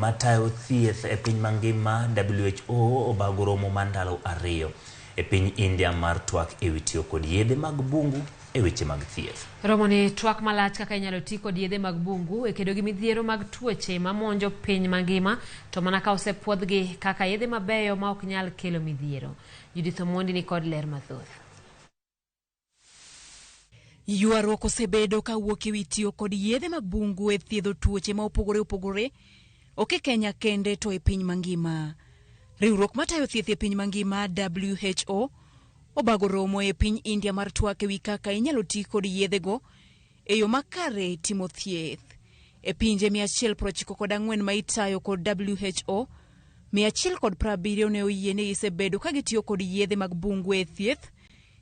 matayo thieth e piny mangima WHO obago romo mar ndalo 2 e piny India mar twak ewi tiyo kod yedhe mag bungu e weche mag thieth. Romo ni twak malach kaka inyalo ti kod yedhe mag bungu e kedo gi midhiero mag tuoche mamonjo piny mangima to mana ka osepuodhgi kaka yedhe mabeyo ma ok nyal kelo midhiero. Judith Omondi ni kod ler mathoth. Ywaruok osebedo kawuok ewi tiyo kod yedhe mag bungu e thiedho tuoche ma opogore opogore, ok e Kenya kende to e piny mangima. Riwruok matayo thieth e piny mangima WHO obago romo e piny India mar twak ewi kaka inyalo ti kod yedhego e yo makare timo thieth. E pinje 194 ma itayo kod WHO, 170 ne oyie ni gisebedo ka gitiyo kod yedhe mag bungu e thieth,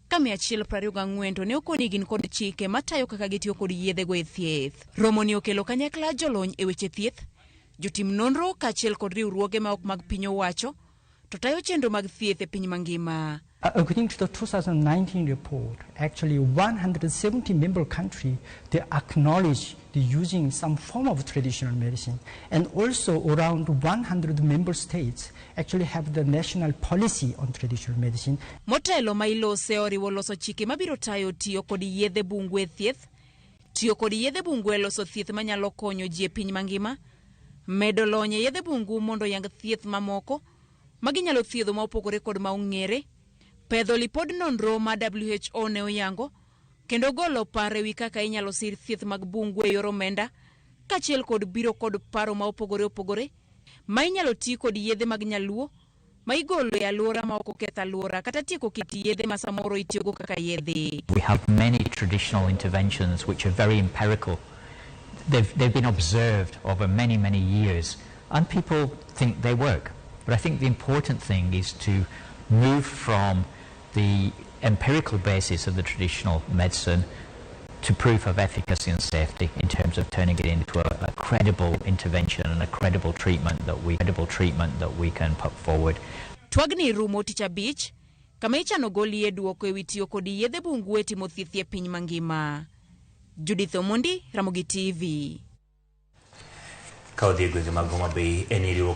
ka 124 to ne okoni gin kod chike matayo kaka gitiyo kod yedhego e thieth. Romo ni okelo kanyakla jolony e weche thieth, jotim nonro kaachiel kod riwruoge ma ok mag piny owacho to tayo chenro mag thieth e piny mangima. According to the 2019 report, actually 170 member countries, they acknowledge the using some form of traditional medicine, and also around 100 member states actually have the national policy on traditional medicine. Motelo ma ilose oriwo loso chike mabiro tayo tiyo kod yedhe bungu e thieth, tiyo kod yedhe bungu e loso thieth manyalo konyo ji e piny mangima, medo lony e yedhe bungu mondo oyang thieth mamoko ma ginyalo thiedho ma opogore kod ma ong'ere, pedho lipod nonro ma WHO ne oyango, kendo golo paro ewi kaka inyalo sir thieth mag bungu e yor omenda, kaachiel kod biro kod paro ma opogore opogore ma inyalo ti kod yedhe mag nyaluo ma igolo e alwora ma ok oketh alwora kata tieko kit yedhe ma samoro itiyogo kaka yedhe. We have many traditional interventions which are very empirical. They've been observed over many, many years, and people think they work. But I think the important thing is to move from the empirical basis of the traditional medicine to proof of efficacy and safety in terms of turning it into a credible intervention and a credible treatment that we, credible treatment that we can put forward. Twagni rumo tich abich kama ichano golie duoko ewi tiyo kod yedhe bungu e timo thieth e piny mangima. Judith Omondi, Ramogi TV. Ka odhi e gwenge mag Homa Bay en riwruok